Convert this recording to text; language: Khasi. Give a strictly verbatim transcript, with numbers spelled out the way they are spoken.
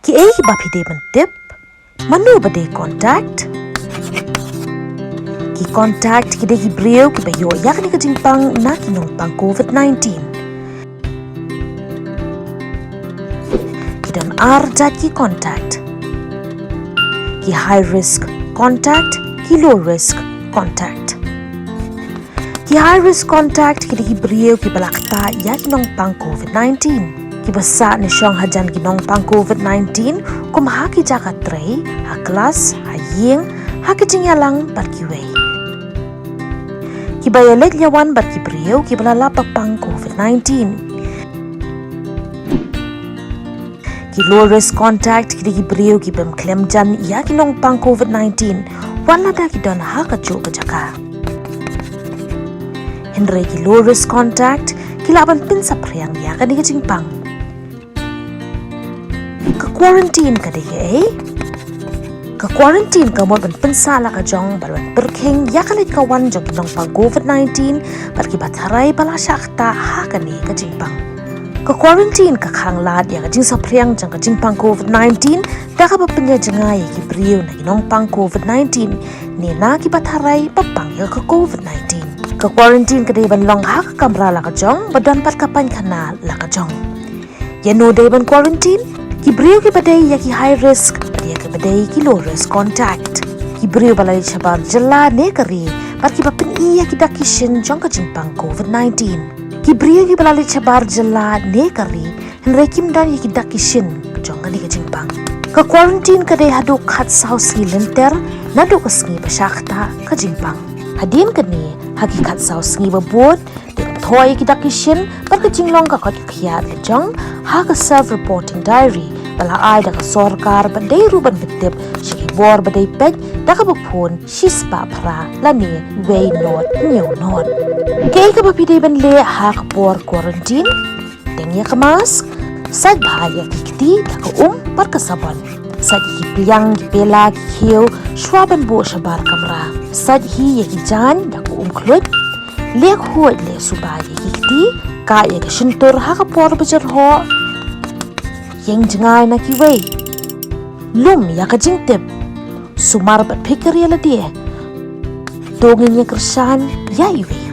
Kiei kiba phi dei ban tip? Mano ba dei contact? Ki contact ki dei ki briew kiba ïoh ïa kane ka jingpang na ki nongpang covid nineteen. Ki don ar jait ki contact. Ki high risk contact, ki low risk contact. Ki high risk contact ki dei ki briew kiba la ktah ïa ki nongpang covid nineteen. Kiba sah ne shong hajan ki nongpang covid nineteen, kum ha ki jaka trei, ha klas, ha ïing, ha ki jingïalang bad kiwei. Kiba ïaleit ïawan bad ki briew kiba la lap ba pang covid nineteen. Ki low risk contact ki dei ki briew ki bym khlem jan ïa ki nongpang covid nineteen wat lada ki don ha kajuh ka jaka. Hynrei ki low risk contact ki lah ban pynsaphriang ïa kane ka jingpang. Ka quarantine ka dei kaei? Ka quarantine ka mut ban pynsah la ka jong bad ban pyrkhing ïa ka leit ka wan jong ki nongpang covid nineteen bad kiba tharai ba la shah ktah ha kane ka jingpang. Ka quarantine ka khang lad ïa ka jingsaphriang jong ka jingpang covid nineteen da kaba pynïajngai ïa ki briew na ki nongpang covid nineteen ne na kiba tharai ba pang ïa ka covid nineteen. Ka quarantine ka dei ban long ha ka kamra la ka jong ba don pat ka painkhana la ka jong. Ïano dei ban quarantine? Ki briew kiba dei ïa ki high risk bad ïa kiba dei ki low risk contact. Ki briew ba la leit shabar jylla ne ka ri bad kiba pyni ïa ki dak ki shin jong ka jingpang covid nineteen. Ki briew kiba la leit shabar jylla ne ka ri hynrei kim don ïa ki dak ki shin jong kane ka jingpang. Ka quarantine ka dei haduh khatsaw sngi lynter naduh ka sngi ba shah ktah ka jingpang. Hadien kane, ha ki khatsaw sngi ba bud, dei ban thoh ïa ki dak ki shin bad ka jinglong ka koit ka khiah la jong ha ka self reporting diary ba la ai da ka sorkar bad dei ruh ban pyntip sha ki bor ba dei peit da kaba phone shispah phra lane wei not hynñiew not. Kaei kaba phi dei ban leh ha ka por quarantine? Teng ïa ka mask, sait bha ïa ki kti da ka um bad ka sabon. Sait ïa ki pliang, ki pela, ki khiew shuwa ban buh shabar kamra. Sait hi ïa ki jaiñ da ka um khluit. Leh khuid leh suba ïa ki kti, kah ïa ka shyntur ha ka por ba jyrhoh. Ïeng jngai na kiwei. Lum ïa ka jingtip. Sumar bad phikir ïa lade. To ngin ïa kyrshan ïa iwei